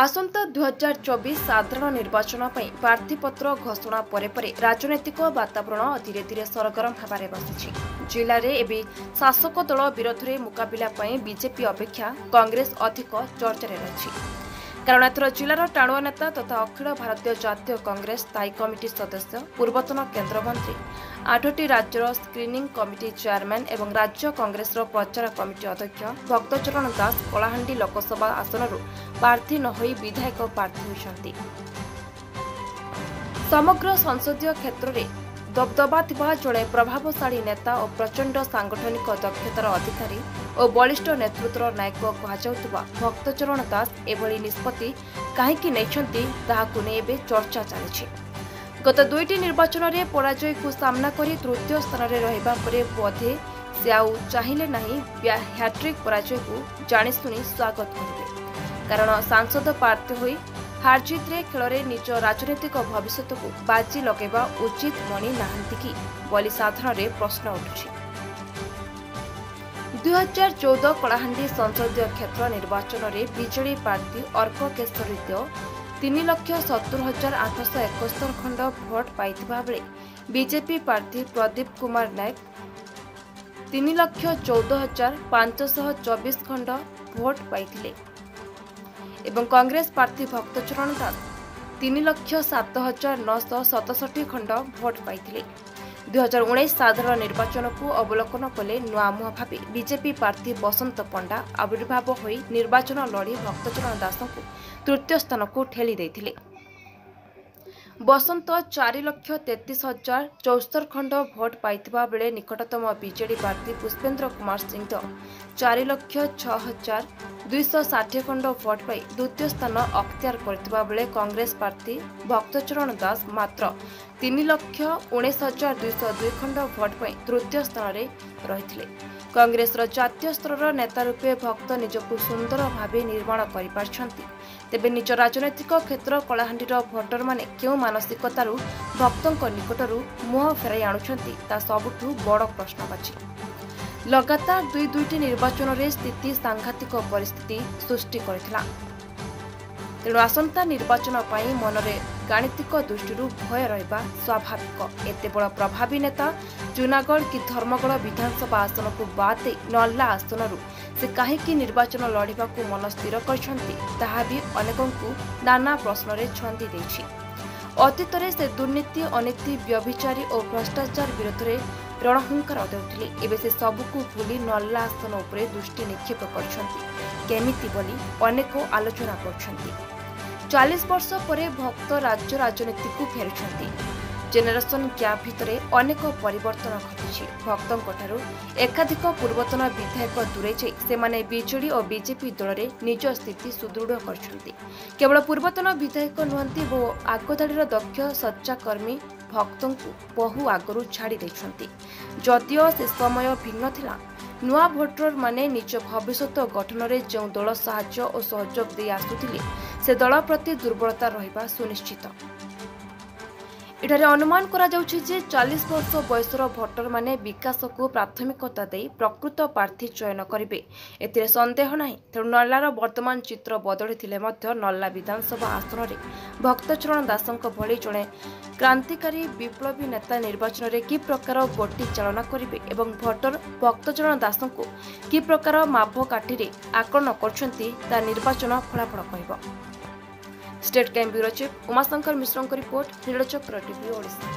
ଆସନ୍ତା 2024 ସାଧାରଣ ନିର୍ବାଚନ ପାଇଁ ପ୍ରାର୍ଥୀପତ୍ର ଘୋଷଣା ପରେ ପରେ ରାଜନୈତିକ ବାତାବରଣ ଧୀରେ ଧୀରେ ସରଗରମ ହେବାରେ ବସିଛି। ଜିଲ୍ଲାରେ ଏବେ ଶାସକ ଦଳ ବିରୋଧରେ ମୁକାବିଲା ପାଇଁ ବିଜେପି ଅପେକ୍ଷା କଂଗ୍ରେସ ଅଧିକ ଚର୍ଚ୍ଚାରେ ରହିଛି। କାରଣ ଏଥର ଜିଲ୍ଲାର ଟାଣୁଆ ନେତା ତଥା ଅଖିଳ ଭାରତୀୟ ଜାତୀୟ କଂଗ୍ରେସ ସ୍ଥାୟୀ କମିଟି ସଦସ୍ୟ, ପୂର୍ବତନ କେନ୍ଦ୍ରମନ୍ତ୍ରୀ, 8ଟି ରାଜ୍ୟର ସ୍କ୍ରିନିଂ କମିଟି ଚେୟାରମ୍ୟାନ୍ ଏବଂ ରାଜ୍ୟ କଂଗ୍ରେସର ପ୍ରଚାର କମିଟି ଅଧ୍ୟକ୍ଷ ଭକ୍ତଚରଣ ଦାସ କଳାହାଣ୍ଡି ଲୋକସଭା ଆସନରୁ ପ୍ରାର୍ଥୀ ନ ହୋଇ ବିଧାୟକ ପ୍ରାର୍ଥୀ ହୋଇଛନ୍ତି। ସମଗ୍ର ସଂସଦୀୟ କ୍ଷେତ୍ରରେ ଦବଦବା ଥିବା ଜଣେ ପ୍ରଭାବଶାଳୀ ନେତା ଓ ପ୍ରଚଣ୍ଡ ସାଂଗଠନିକ ଦକ୍ଷତାର ଅଧିକାରୀ ଓ ବଳିଷ୍ଠ ନେତୃତ୍ୱର ନାୟକ କୁହାଯାଉଥିବା ଭକ୍ତଚରଣ ଦାସ ଏଭଳି ନିଷ୍ପତ୍ତି କାହିଁକି ନେଇଛନ୍ତି, ତାହାକୁ ନେଇ ଏବେ ଚର୍ଚ୍ଚା ଚାଲିଛି। ଗତ 2ଟି ନିର୍ବାଚନରେ ପରାଜୟକୁ ସାମ୍ନା କରି ତୃତୀୟ ସ୍ଥାନରେ ରହିବା ପରେ ବୋଧେ ସେ ଆଉ ଚାହିଁଲେ ନାହିଁ ହ୍ୟାଟ୍ରିକ୍ ପରାଜୟକୁ ଜାଣିଶୁଣି ସ୍ୱାଗତ କରିବେ। କାରଣ ସାଂସଦ ପ୍ରାର୍ଥୀ ହୋଇ ହାରଜିତ୍ରେ ଖେଳରେ ନିଜ ରାଜନୈତିକ ଭବିଷ୍ୟତକୁ ବାଜି ଲଗାଇବା ଉଚିତ ମଣି ନାହାନ୍ତି କି ବୋଲି ସାଧାରଣରେ ପ୍ରଶ୍ନ ଉଠୁଛି। 2014 କଳାହାଣ୍ଡି ସଂସଦୀୟ କ୍ଷେତ୍ର ନିର୍ବାଚନରେ ବିଜେଡି ପ୍ରାର୍ଥୀ ଅର୍କ କେଶରୀ ଦେଓ 3,70,871 ଖଣ୍ଡ ଭୋଟ ପାଇଥିବା ବେଳେ ବିଜେପି ପ୍ରାର୍ଥୀ ପ୍ରଦୀପ କୁମାର ନାୟକ 3,14,524 ଖଣ୍ଡ ଭୋଟ ପାଇଥିଲେ ଏବଂ କଂଗ୍ରେସ ପ୍ରାର୍ଥୀ ଭକ୍ତଚରଣ ଦାସ 3,07,967 ଖଣ୍ଡ ଭୋଟ ପାଇଥିଲେ। 2019 ସାଧାରଣ ନିର୍ବାଚନକୁ ଅବଲୋକନ କଲେ ନୂଆ ମୁହଁ ଭାବେ ବିଜେପି ପ୍ରାର୍ଥୀ ବସନ୍ତ ପଣ୍ଡା ଆବିର୍ଭାବ ହୋଇ ନିର୍ବାଚନ ଲଢ଼ି ଭକ୍ତଚରଣ ଦାସଙ୍କୁ ତୃତୀୟ ସ୍ଥାନକୁ ଠେଲି ଦେଇଥିଲେ। ବସନ୍ତ 4,33,074 ଖଣ୍ଡ ଭୋଟ ପାଇଥିବା ବେଳେ ନିକଟତମ ବିଜେଡି ପ୍ରାର୍ଥୀ ପୁଷ୍ପେନ୍ଦ୍ର କୁମାର ସିଂଦେଓ 4,06,260 ଖଣ୍ଡ ଭୋଟ ପାଇ ଦ୍ୱିତୀୟ ସ୍ଥାନ ଅକ୍ତିଆର କରିଥିବା ବେଳେ କଂଗ୍ରେସ ପ୍ରାର୍ଥୀ ଭକ୍ତଚରଣ ଦାସ ମାତ୍ର 3,19,202 ଖଣ୍ଡ ଭୋଟ ପାଇଁ ତୃତୀୟ ସ୍ଥାନରେ ରହିଥିଲେ। କଂଗ୍ରେସର ଜାତୀୟ ସ୍ତରର ନେତା ରୂପେ ଭକ୍ତ ନିଜକୁ ସୁନ୍ଦର ଭାବେ ନିର୍ମାଣ କରିପାରିଛନ୍ତି। ତେବେ ନିଜ ରାଜନୈତିକ କ୍ଷେତ୍ର କଳାହାଣ୍ଡିର ଭୋଟରମାନେ କେଉଁ ମାନସିକତାରୁ ଭକ୍ତଙ୍କ ନିକଟରୁ ମୁହଁ ଫେରାଇ ଆଣୁଛନ୍ତି, ତା ସବୁଠୁ ବଡ଼ ପ୍ରଶ୍ନବାଚୀ। ଲଗାତାର 2 2ଟି ନିର୍ବାଚନରେ ସ୍ଥିତି ସାଂଘାତିକ ପରିସ୍ଥିତି ସୃଷ୍ଟି କରିଥିଲା। ତେଣୁ ଆସନ୍ତା ନିର୍ବାଚନ ପାଇଁ ମନରେ ଗାଣିତିକ ଦୃଷ୍ଟିରୁ ଭୟ ରହିବା ସ୍ୱାଭାବିକ। ଏତେ ବଡ଼ ପ୍ରଭାବୀ ନେତା ଜୁନାଗଡ଼ କି ଧର୍ମଗଡ଼ ବିଧାନସଭା ଆସନକୁ ବାଦ୍ ଦେଇ ନର୍ଲା ଆସନରୁ ସେ କାହିଁକି ନିର୍ବାଚନ ଲଢ଼ିବାକୁ ମନ ସ୍ଥିର କରିଛନ୍ତି, ତାହା ବି ଅନେକଙ୍କୁ ନାନା ପ୍ରଶ୍ନରେ ଛନ୍ଦି ଦେଇଛି। ଅତୀତରେ ସେ ଦୁର୍ନୀତି, ଅନୀତି, ବ୍ୟଭିଚାରୀ ଓ ଭ୍ରଷ୍ଟାଚାର ବିରୋଧରେ ରଣହୁଙ୍କାର ଦେଉଥିଲେ। ଏବେ ସେ ସବୁକୁ ଭୁଲି ନର୍ଲା ଆସନ ଉପରେ ଦୃଷ୍ଟି ନିକ୍ଷେପ କରିଛନ୍ତି କେମିତି ବୋଲି ଅନେକ ଆଲୋଚନା କରୁଛନ୍ତି। 40 ବର୍ଷ ପରେ ଭକ୍ତ ରାଜ୍ୟ ରାଜନୀତିକୁ ଫେରୁଛନ୍ତି। ଜେନେରେସନ୍ ଗ୍ୟାପ୍ ଭିତରେ ଅନେକ ପରିବର୍ତ୍ତନ ଘଟିଛି। ଭକ୍ତଙ୍କଠାରୁ ଏକାଧିକ ପୂର୍ବତନ ବିଧାୟକ ଦୂରେଇ ଯାଇ ସେମାନେ ବିଜେଡି ଓ ବିଜେପି ଦଳରେ ନିଜ ସ୍ଥିତି ସୁଦୃଢ଼ କରିଛନ୍ତି। କେବଳ ପୂର୍ବତନ ବିଧାୟକ ନୁହନ୍ତି, ବହୁ ଆଗଧାଡ଼ିର ଦକ୍ଷ ସଚ୍ଚାକର୍ମୀ ଭକ୍ତଙ୍କୁ ବହୁ ଆଗରୁ ଛାଡ଼ି ଦେଇଛନ୍ତି। ଯଦିଓ ସେ ସମୟ ଭିନ୍ନ ଥିଲା, ନୂଆ ଭୋଟରମାନେ ନିଜ ଭବିଷ୍ୟତ ଗଠନରେ ଯେଉଁ ଦଳ ସାହାଯ୍ୟ ଓ ସହଯୋଗ ଦେଇ ଆସୁଥିଲେ, ସେ ଦଳ ପ୍ରତି ଦୁର୍ବଳତା ରହିବା ସୁନିଶ୍ଚିତ। ଏଠାରେ ଅନୁମାନ କରାଯାଉଛି ଯେ 40 ବର୍ଷ ବୟସର ଭୋଟରମାନେ ବିକାଶକୁ ପ୍ରାଥମିକତା ଦେଇ ପ୍ରକୃତ ପ୍ରାର୍ଥୀ ଚୟନ କରିବେ, ଏଥିରେ ସନ୍ଦେହ ନାହିଁ। ତେଣୁ ନର୍ଲାର ବର୍ତ୍ତମାନ ଚିତ୍ର ବଦଳିଥିଲେ ମଧ୍ୟ ନର୍ଲା ବିଧାନସଭା ଆସନରେ ଭକ୍ତଚରଣ ଦାସଙ୍କ ଭଳି ଜଣେ କ୍ରାନ୍ତିକାରୀ ବିପ୍ଳବୀ ନେତା ନିର୍ବାଚନରେ କି ପ୍ରକାର ଗୋଟି ଚାଳନା କରିବେ ଏବଂ ଭୋଟର ଭକ୍ତଚରଣ ଦାସଙ୍କୁ କି ପ୍ରକାର ମାପକାଠିରେ ଆକଳନ କରୁଛନ୍ତି, ତା ନିର୍ବାଚନ ଫଳାଫଳ କହିବ। State crime bureau chief Umashankar ମିଶ୍ରଙ୍କ ରିପୋର୍ଟ, ନୀଳଚକ୍ର ଟିଭି ଓଡ଼ିଶା।